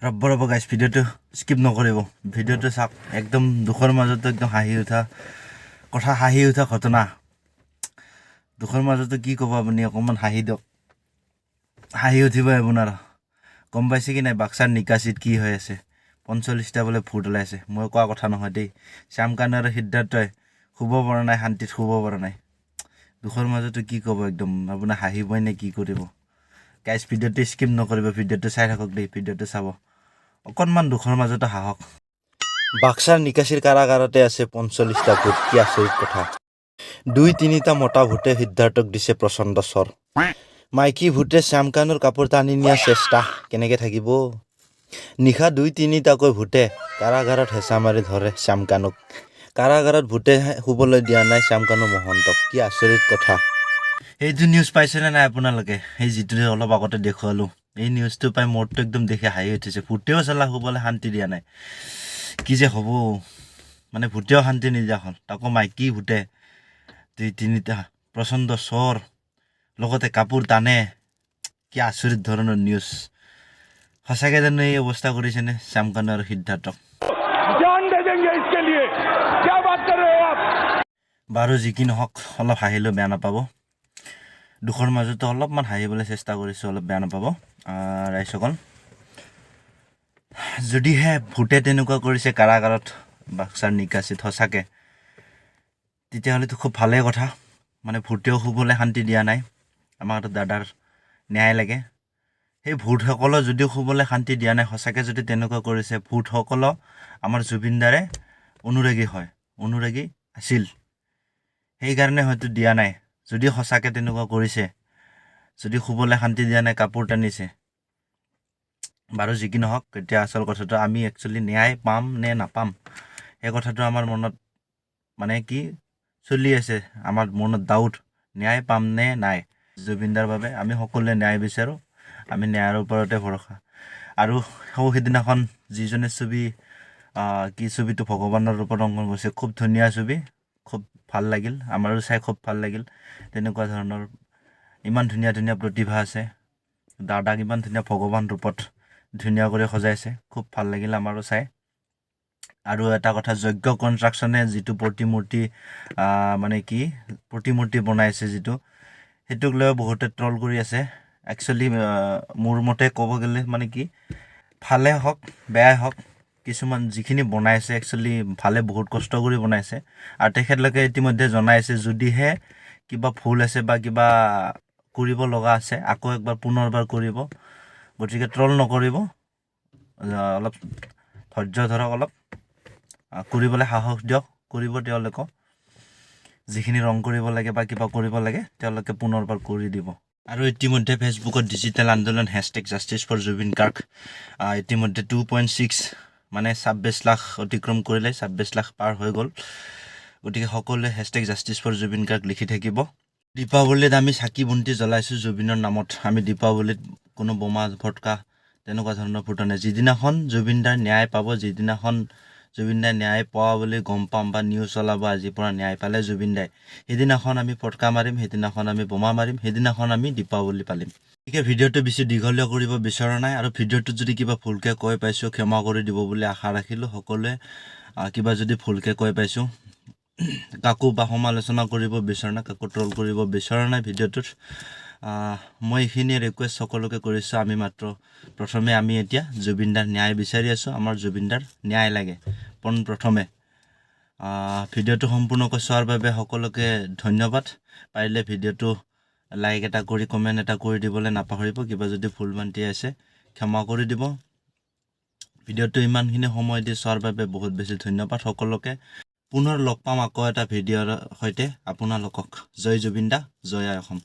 ৰ'ব ৰ'ব গাইছ, ভিডিঅ'টো স্কিপ নকৰিব, ভিডিঅ'টো চাওক। একদম দুখৰ মাজতো একদম হাঁহি উঠা কথা, হাঁহি উঠা ঘটনা। দুখৰ মাজতো কি ক'ব আপুনি, অকণমান হাঁহি দিয়ক, হাঁহি উঠিব আপোনাৰ। গম পাইছে কি নাই, বাক্সাৰ নিকাচিত কি হৈ আছে? 45টা বোলে ভূত ওলাইছে। মই কোৱা কথা নহয় দেই। শ্যামকানু আৰু সিদ্ধাৰ্থই শুব পৰা নাই, শান্তিত শুব পৰা নাই। দুখৰ মাজতো কি ক'ব, একদম আপোনাৰ হাঁহিবই নে কি কৰিব? গাইজ, ভিডিঅ'টো স্কিপ নকৰিব, ভিডিঅ'টো চাই থাকক দেই। ভিডিঅ'টো চাব, অকণমান দুখৰ মাজতো হাঁহক। বাক্সাৰ নিকাচিৰ কাৰাগাৰতে আছে 45টা ভূত, কি আচৰিত কথা! দুই তিনিটা মতা ভূতে সিদ্ধাৰ্থক দিছে প্ৰচণ্ড চৰ। মাইকী ভূতে শ্যামকানুৰ কাপোৰ টানি নিয়াৰ চেষ্টা, কেনেকৈ থাকিব? নিশা দুই তিনিটাকৈ ভূতে কাৰাগাৰত হেঁচা মাৰি ধৰে শ্যামকানুক। কাৰাগাৰত ভূতে শুবলৈ দিয়া নাই শ্যামকানু মহন্তক, কি আচৰিত কথা! সেইটো নিউজ পাইছেনে নাই আপোনালোকে? সেই যিটো অলপ আগতে দেখুৱালোঁ, এই নিউজটো পাই মোৰটো একদম দেখি হাঁহি উঠিছে। ভূতেও চালা শুবলৈ শান্তি দিয়া নাই। কি যে হ'ব মানে, ভূতেও শান্তি নিদিয়া হ'ল। তাকো মাইকী ভূতে দুই তিনিটা প্ৰচণ্ড চৰ, লগতে কাপোৰ টানে। কি আচৰিত ধৰণৰ নিউজ! সঁচাকৈ জানো এই অৱস্থা কৰিছেনে শ্যামকানু আৰু সিদ্ধাৰ্থক? जान दे देंगे इसके लिए। क्या बात कर रहे हो आप? বাৰু, যি কি নহওক, অলপ হাঁহিলেও বেয়া নাপাব। দুখৰ মাজতো অলপমান হাঁহিবলৈ চেষ্টা কৰিছোঁ, অলপ বেয়া নাপাব ৰাইজসকল। যদিহে ভূতে তেনেকুৱা কৰিছে কাৰাগাৰত বাক্সাৰ নিকাচিত সঁচাকৈ, তেতিয়াহ'লেতো খুব ভালেই কথা। মানে ভূতেও শুবলৈ শান্তি দিয়া নাই। আমাকতো দাদাৰ ন্যায় লাগে। সেই ভূতসকলক যদিও শুবলৈ শান্তি দিয়া নাই, সঁচাকৈ যদি তেনেকুৱা কৰিছে, ভূতসকলক আমাৰ জুবিনদাৰে অনুৰাগী হয়, অনুৰাগী আছিল, সেইকাৰণে হয়তো দিয়া নাই। যদি সঁচাকৈ তেনেকুৱা কৰিছে, যদি শুবলৈ শান্তি দিয়া নাই, কাপোৰ টানিছে, বাৰু যি কি নহওক, এতিয়া আচল কথাটো আমি একচুৱেলি ন্যায় পাম নে নাপাম, সেই কথাটো আমাৰ মনত মানে কি চলি আছে, আমাৰ মনত ডাউট, ন্যায় পাম নে নাই জুবিনদাৰ বাবে। আমি সকলোৱে ন্যায় বিচাৰোঁ, আমি ন্যায়ৰ ওপৰতে ভৰসা। আৰু সৌ সিদিনাখন যিজনে ছবি কি ছবিটো ভগৱানৰ ৰূপত অংকন কৰিছে, খুব ধুনীয়া ছবি, খুব ভাল লাগিল, আমাৰো চাই খুব ভাল লাগিল। তেনেকুৱা ধৰণৰ ইমান ধুনীয়া ধুনীয়া প্ৰতিভা আছে। দাদাক ইমান ধুনীয়া ভগৱান ৰূপত ধুনীয়া কৰি সজাইছে, খুব ভাল লাগিল আমাৰো চাই। আৰু এটা কথা, যজ্ঞ কনষ্ট্ৰাকশ্যনে যিটো প্ৰতিমূৰ্তি মানে কি প্ৰতিমূৰ্তি বনাইছে যিটো, সেইটোক লৈ বহুতে ট্ৰল কৰি আছে। একচুৱেলি মোৰ মতে ক'ব গ'লে মানে কি, ভালে হওক বেয়াই হওক, কিছুমান যিখিনি বনাইছে, একচুৱেলি ভালে, বহুত কষ্ট কৰি বনাইছে। আৰু তেখেতলোকে ইতিমধ্যে জনাইছে, যদিহে কিবা ভুল আছে বা কিবা কৰিব লগা আছে, আকৌ একবাৰ পুনৰবাৰ কৰিব। গতিকে ট্ৰল নকৰিব, অলপ ধৈৰ্য ধৰক, অলপ কৰিবলৈ সাহস দিয়ক, কৰিব তেওঁলোকক। যিখিনি ৰং কৰিব লাগে বা কিবা কৰিব লাগে, তেওঁলোকে পুনৰবাৰ কৰি দিব। আৰু ইতিমধ্যে ফেচবুকত ডিজিটেল আন্দোলন #JusticeForZubeen Garg ইতিমধ্যে 2.6 মানে 26 লাখ অতিক্ৰম কৰিলে, 26 লাখ পাৰ হৈ গ'ল। গতিকে সকলোৱে #JusticeForZubeen Garg লিখি থাকিব। দীপাৱলীত আমি চাকি বন্তি জ্বলাইছোঁ জুবিনৰ নামত। আমি দীপাৱলীত কোনো বোমা ফটকা তেনেকুৱা ধৰণৰ ফুটা নাই। যিদিনাখন জুবিনদাৰ ন্যায় পাব, যিদিনাখন জুবিনদাই ন্যায় পোৱা বুলি গম পাম বা নিউজ ওলাব আজিৰ পৰা ন্যায় পালে জুবিনদাই, সেইদিনাখন আমি ফটকা মাৰিম, সেইদিনাখন আমি বোমা মাৰিম, সেইদিনাখন আমি দীপাৱলী পালিম। গতিকে ভিডিঅ'টো বেছি দীঘলীয়া কৰিব বিচৰা নাই। আৰু ভিডিঅ'টোত যদি কিবা ভুলকৈ কৈ পাইছোঁ, ক্ষমা কৰি দিব বুলি আশা ৰাখিলোঁ সকলোৱে। কিবা যদি ভুলকৈ কৈ পাইছোঁ, কাকো বা সমালোচনা কৰিব বিচৰা নাই, কাকো ট্ৰল কৰিব বিচৰা নাই ভিডিঅ'টোত। মই এইখিনিয়ে ৰিকুৱেষ্ট সকলোকে কৰিছোঁ। আমি মাত্ৰ প্ৰথমে আমি এতিয়া জুবিনদাৰ ন্যায় বিচাৰি আছোঁ। আমাৰ জুবিনদাৰ ন্যায় লাগে পোনপ্ৰথমে। ভিডিঅ'টো সম্পূৰ্ণকৈ চোৱাৰ বাবে সকলোকে ধন্যবাদ। পাৰিলে ভিডিঅ'টো লাইক এটা কৰি কমেণ্ট এটা কৰি দিবলৈ নাপাহৰিব। কিবা যদি ভুল ভ্ৰান্তি আছে, ক্ষমা কৰি দিব। ভিডিঅ'টো ইমানখিনি সময় দি চোৱাৰ বাবে বহুত বেছি ধন্যবাদ সকলোকে। পুনৰ লগ পাম আকৌ এটা ভিডিঅ'ৰ সৈতে আপোনালোকক। জয় জুবিন দা, জয় আই অসম।